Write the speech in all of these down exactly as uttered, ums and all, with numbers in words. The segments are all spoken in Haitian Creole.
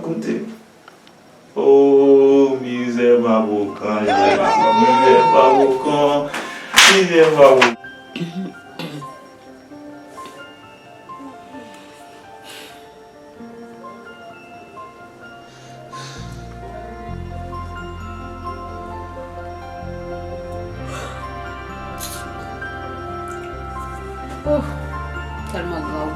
Koute. Oh, mizè pa bokan, Jezi, mizè pa bokan, mizè pa bokan. Oh, tèlman grav.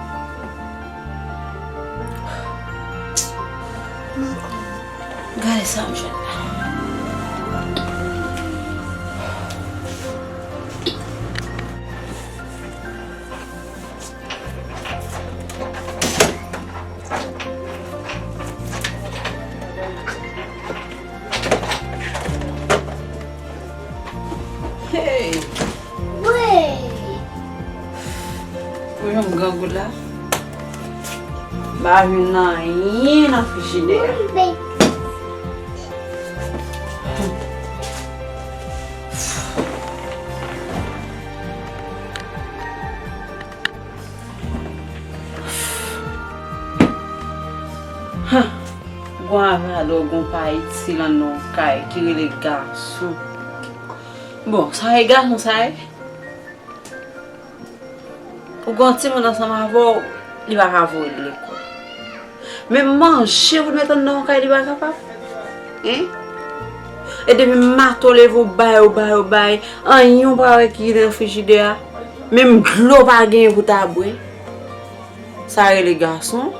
Gade sa m jwenn la. Hey! Wi! Ou jwenn grangou la? M pa jwenn anyen nan frijidè a. Gon avalò, gon pa itil anndan yon kay ki rele gason. Bon, sa e gason sa ye? Ou gen yon timoun ansanm avè w, li pa ka voye l lekòl. Men manje pou l met anndan yon kay, li pa kapab. Hein? E depi maten w leve, w bay, w bay, w bay, anyen w pa wè ki nan frijidè a. Menm dlo pa genyen pou ta bwè. Sa rele gason?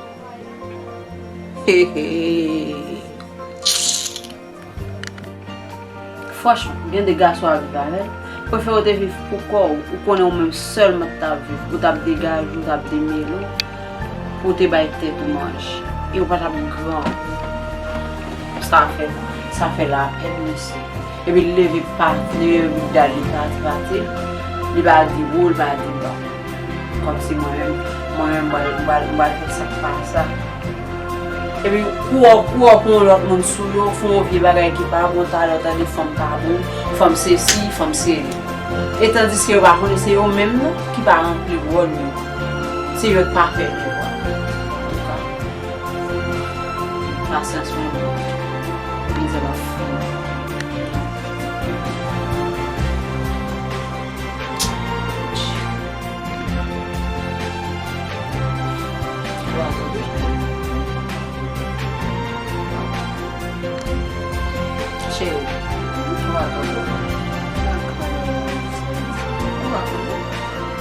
He, he. Franchman, gen de gason a viv avè l. Prefere w te viv pou kò w, ou konnen ou menm sèlman t ap viv, ou t ap degaje w, ou t ap demele w, pou w te bay tèt ou manje. E ou pa t ap gran. Sa fè, sa fè lapèn, mesye. Epi l leve pati, li leve bouda l, li pati, pati. Li pa di wo, li pa di ba. Kòmsi mwen menm, mwen menm, mwen, mwen, mwen fè sa k pa sa. Epi kou w, kou w pou yon lòt moun sou yo, fè yon vye bagay ki pa bon, talè w tande fanm pa bon, fanm sesi, fanm seli. E tandiske yo pa konnen se yo menm nan ki pa ranpli wòl yo. Se yo k pa fè devwa. Antouka, pasyans mwen bon. Mizè m ap fini. Cheri, ou pa konprann. Ou pa konprann.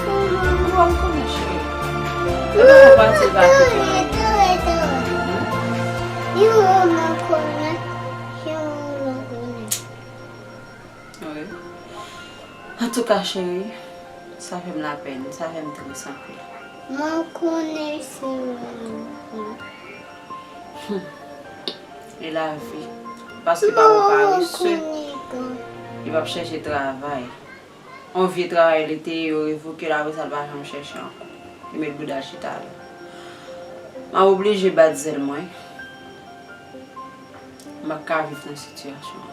Ou pa konprann, cheri. E pa yon pati l pa konprann. Wi. Antouka, cheri, sa fè m lapèn, sa fè m tris anpil. Mwen konnen se ou. Hmm. E lavi. Paske pa yon parese, li p ap chèche travay. Yon vye travay li te ye, yo revoke l, apre sa, l pa janm chèche ankò. Li met bouda l chita la. M ap oblije bat zèl mwen. M pa ka viv nan sitiyasyon an.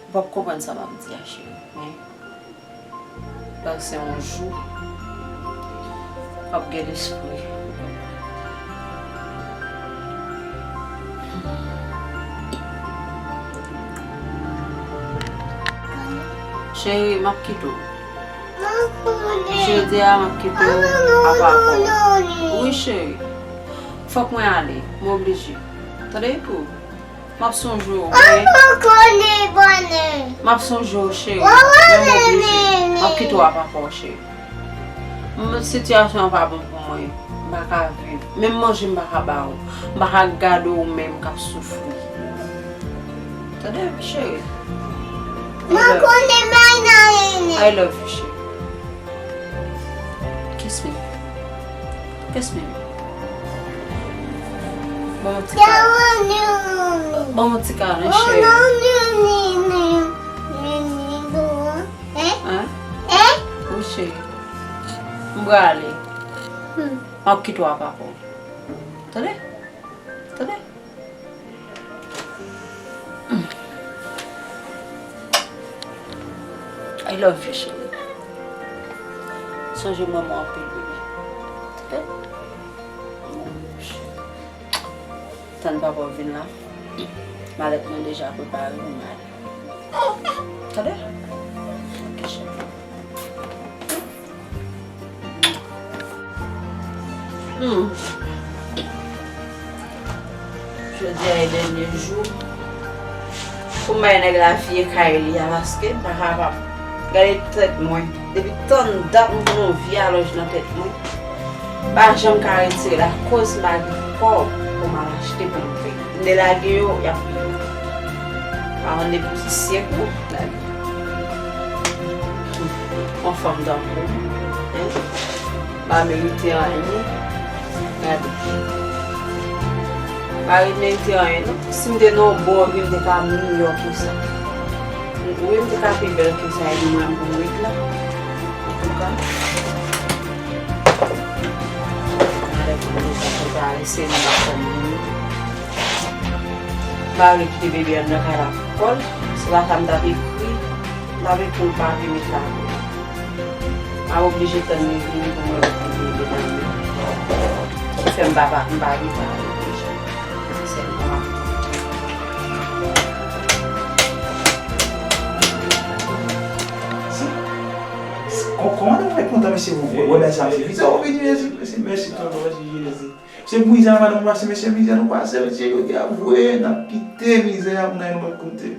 Ou p ap konprann sa m ap di a, cheri, men panse yon jou w ap gen lespri. Cheri, m ap kite w. Jodi a, m ap kite w apa kò. Wi, cheri. Fòk mwen ale. M oblije. Tande, Ipou? M ap sonje w, wi. M ap sonje w, cheri. Men m oblije. M ap kite w apa kò, cheri. M, sitiyasyon an pa bon pou mwen. M pa ka viv. Menm manje m pa ka ba w. M pa ka gade w menm k ap soufri. Tande, cheri. I love you. I love you, cheri. Kiss me. Kiss me. Ban mwen ti kalen. Ban mwen ti kalen, cheri. Hein? Wi, cheri. M prale. M ap kite w apa kò. Tande? Tande? I love you, cheri. Sonje manman anpil, bebe. Tande? I love you, cheri. Tann papa w vin la. Malèt mwen deja prepare pou m ale. Tande? Ok, cheri. Hmm. Jodi a e dènye jou pou m bay nèg la vye kay li a, paske m pa kapab. Gade tèt mwen. Depi tann dat m gen yon vye alòj nan tèt mwen. M pa janm ka retire l akoz m pa gen kòb pou m al achte pou m peye. M delage yo, y ap peye. Pa vande pou ti syèk, non. Gade. Yon fanm tankou m, hein? Pa merite anyen. Gade. Pa merite anyen, non. Si m te nan yon bò, m te ka miyò ke sa. Wi, m te ka pi bèl ke sa, e mwen pou m ret la. Antouka, malèt mwen deja prepare, se mwen k ap tann vini. M pa vle kite bebe anndan kay la pou kò l. Se pa sa m t ap ekri. M t ap ekri yon papye met la pou li. M ap oblije tann li vini pou mwen retire bebe nan men l. Fè m pa, pa, m pa rive avè l deja. Sèlman m ap tann. Kò-, kòman nou fè kontan, mesye, wè, wè, bagay sa, mesye? Vin sa, ou vini, Jezi, mesye, mèsi, tonton, mèsi, Jezi. Mesye, mizè, madanm, pase, mesye, mizè, nou pase, mesye, yo gen ap voye, n ap kite mizè a pou n al yon lòt kote.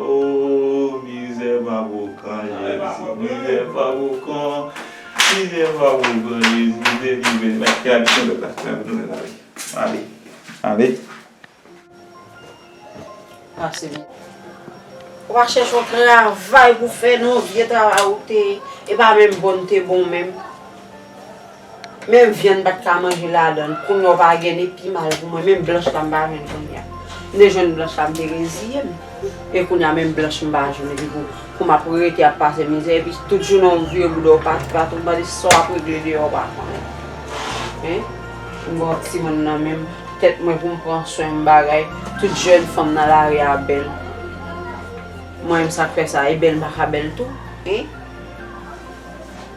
O, mizè pa bokan, Jezi, mizè pa bokan, mizè pa bokan, Jezi, delivre, mèt kay, nou lòt la, nou lòt la, wi. Ale, ale. Pase byen. Ou pa chèche yon travay pou fè, non, vye travay ou te ye, e pa menm bon te bon menm. Menm vyann m pa t ka manje ladan l. Kounye a w pa gen, li pi mal pou mwen. Menm blanch la m pa jwenn kounye a. M te jwenn blanch la, m te reziye m. E kounye a, menm blanch m pa jwenn. Epi pou, pou m ap rete ap pase mizè. Epi tout jounen w vire bouda w pati, pati, w mande sa w ap regle deyò, w pa konnen. Hein? M gon timoun nan menm. Tèt mwen pou m pran swen m bagay. Tout jèn fanm nan lari a bèl. Mwen menm sa k fè sa, e bèl m pa ka bèl tou. Hein?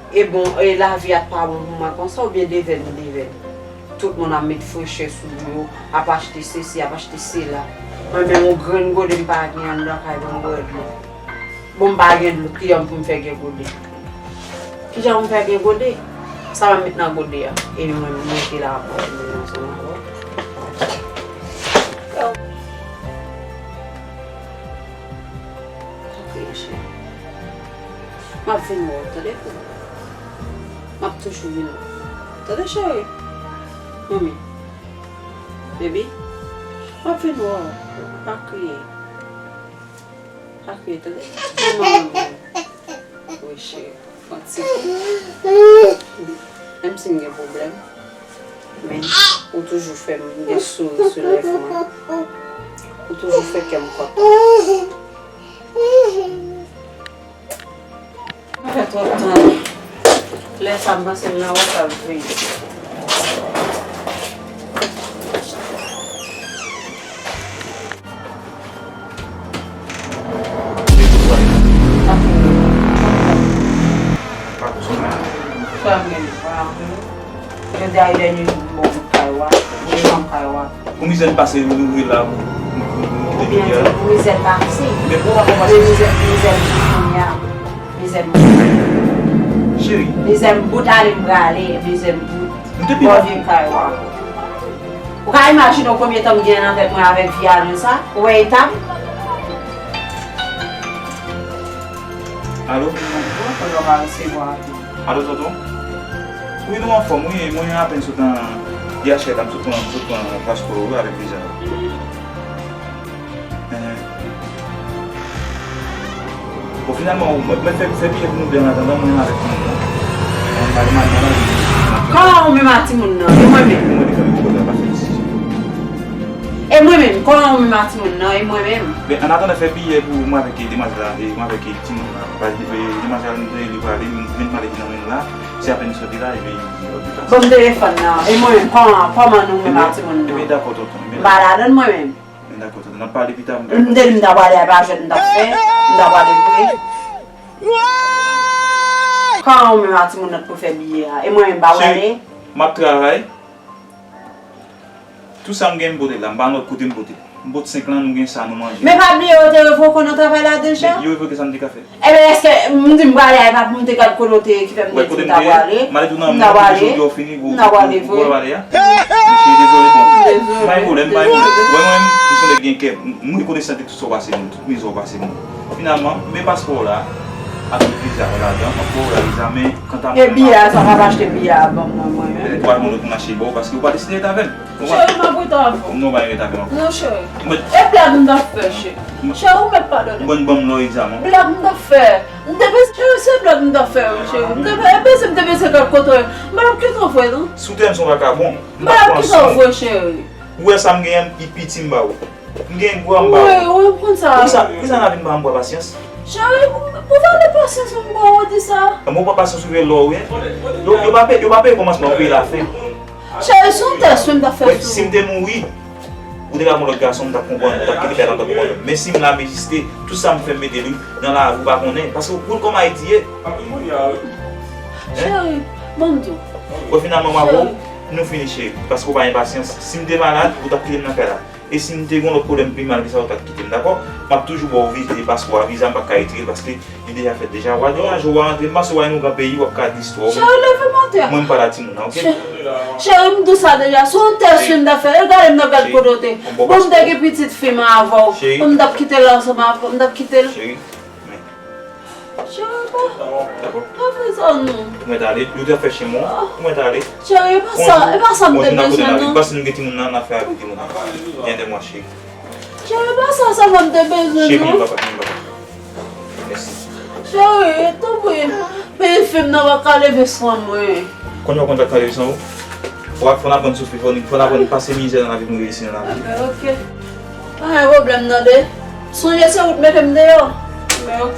E bon, e lavi a pa bon pou mwen konsa, oubyen devèn m devèn? Tout moun ap met frechè sou yo, ap achte sesi, ap achte sela. Mwen menm, yon grenn gode m pa gen anndan kay pou m bwè dlo. Bon, m pa gen dlo, kijan pou m fè gen gode? Kijan pou m fè gen gode? Sa m ap met nan gode a? E mwen, m rete la ap bwè dlo ansanm avè w. Ok, cheri. M ap vin wè w, tande, pou. M ap toujou vin wè w. Tande, cheri? Manmi. Baby. M ap vin wè w. Pa kriye. Pa kriye, tande? Manman, manman. Wi, cheri. Yon ti kou. Menm si m gen pwoblèm, men ou toujou fè m gen souri sou lèv mwen. Ou toujou fè kè m kontan. Mwen fè twòp tan. Lè sa m panse m nan wòch ap veye. Frè m gen pwoblèm. Jodi a e dènye jou m bon kay wa. Mwen janm kay wa. Pou mizè n pase, nou rive la pou, pou, pou, pou kite peyi a. Pou mizè n pase. Men pou w pa kòmanse. Mizè, mizè m bout kounye a. Mizè m bout. Cheri. Mizè m bout, ale m prale, mizè m bout. Nou te pi mal. Bò vin kay wa. Ou ka imajine w konbyen tan m gen nan tèt mwen avèk vye anons sa? Ou wè eta m? Alo? Mwen konn yo pa resevwa tou. Alo, tonton? Wi, nou anfòm, wi. Mwen apèn sot nan D H L la, m sot pran, m sot pran paspò wi, avèk viza. Enhen. Bon, finalman, mwen, mwen fè, fè biyè pou nou de an atandan, mwen avèk timoun nan. Mwen pale mal nan la, wi. Kòman ou menm ak timoun nan? E mwen menm? Mwen te fè m pou kontan pa fè isi. E mwen menm? Kòman ou menm ak timoun nan? E mwen menm? Ben, an atandan fè biyè pou mwen avèk demwazèl la, e mwen avèk timoun nan. Paske, e, demwazèl la, nou te li prale, nou vin pale nan men la, se apèn soti la, epi, epi, ban m telefòn nan. E mwen menm, kòman, kòman nou menm ak timoun nan? Ebyen, dakò, tonton. M pa ladann mwen menm. Dakò, tonton, n ap pale pita, m ta... M te di m ta prale a, pa jwèt m t ap fè, m ta prale vre. Kòman ou menm ak timoun nan t pou fè biyè a? E mwen menm pa prale? Cheri, m ap travay. Tout sa m gen m pote la, m pa nan lòt kote m pote. M pot senk lan, nou gen sa, nou manje. Men pa bliye yo te revoke w nan travay la deja? Men yo revoke sa m te ka fè? Ebyen, èske m di m prale a, e pa pou m te gad kote w te ye ki fè m te di m ta prale? M ale tou nan mwen, jodi a w fini, ou, ou, ou, ou prale a? Mesye, dezole, bon. M pa gen pwoblèm, m pa gen pwoblèm. Wè mwen menm, m se yon nèg gen kè. M, m rekonesan de tout sa w pase pou mwen, tout mizè w pase pou mwen. Finalman, men paspò w la, ak tout viza w ladan, m ap ba w la viza, men kanta mwen menm. E biyè a, sa w p ap achte biyè a ban mwen, mwen menm? Petèt w al yon lòt moun achte ba w, paske w pa deside ret avè m. Cheri, m ap ret avè w. Non, w pa ret avè m ankò. Non, cheri. E blag m t ap fè, cheri. Cheri, ou mèt padone m. Bon, ban m lò egzaman. Blag m t ap fè. M te bezwen, cheri, se blag m t ap fè, wi, cheri. M te be-, e bezwen, m te bezwen gad kote w ye. M pa t ap kite w vre, non. Si w te renmen m se yon vakabon, m pa t ap pran san w. M pa t ap kite w vre, cheri. Ou wè sa m genyen, m pi piti m ba ou. M gen gwa m ba ou. Wi, wi, m konn sa. Poukisa, poukisa n ap vin ba m pran pasyans? Cheri, pou, pou valè pasyans ou m ba ou di sa. Mwen pran pasyans ou vle lò, wi. Yo, yo pa peye, yo pa peye kòmansman, yo peye lafen. Cheri, se yon tès wi m t ap fè sou ou. Si m te mouri, ou te ka gon lòt gason, m t ap konprann, m t ap kite kay la, m t ap konprann. Men si m la, m egziste, tout sa m fè, m mete li nan lavi, ou pa konnen. Paske ou konn kòman Ayiti ye. Cheri, ban m di w. Bon, finalman, m avè w, nou fini, cheri. Paske ou pa gen pasyans. Si m te malad, ou t ap kite m nan kay la. E si m te gen yon lòt pwoblèm pi mal ke sa, ou t ap kite m, dakò? M ap toujou ba w vize paspò a, viza m pa ka retire l paske li deja fèt deja. W a degaje w, w a rantre, m panse w a yon gran peyi, w ap ka di istwa w. Cheri, leve m atè. Mwen, m pa la timoun nan, oke? Cheri, m di w sa deja, se yon tès wi m t ap fè. E gade m nan gad kote w te. Bon, m te gen pitit fi m avè w. Cheri. Bon, m t ap kite l ansanm avè w, m t ap kite l. Cheri, men. Cheri, pa, pa fè sa non. Ou mèt ale, ou te fè chen mwen, ou mèt ale. Cheri, e pa sa, e pa sa m te bezwen non. Paske nou gen timoun nan, n ap fè avèk timoun nan. Byen de mwa, cheri. Cheri, e pa sa sèlman m te bezwen non. Cheri, vini papa, vini papa. Mèsi. Cheri, tanpri, men fi m nan pa ka leve san mwen. Kounye a w konn sa k ka leve san ou? Fò, fò n aprann soufri, fò n, fò n aprann pase mizè nan lavi pou n reyisi nan lavi. Ok, ok. Pa gen pwoblèm tande. Sonje se ou t mete m deyò. Men ok.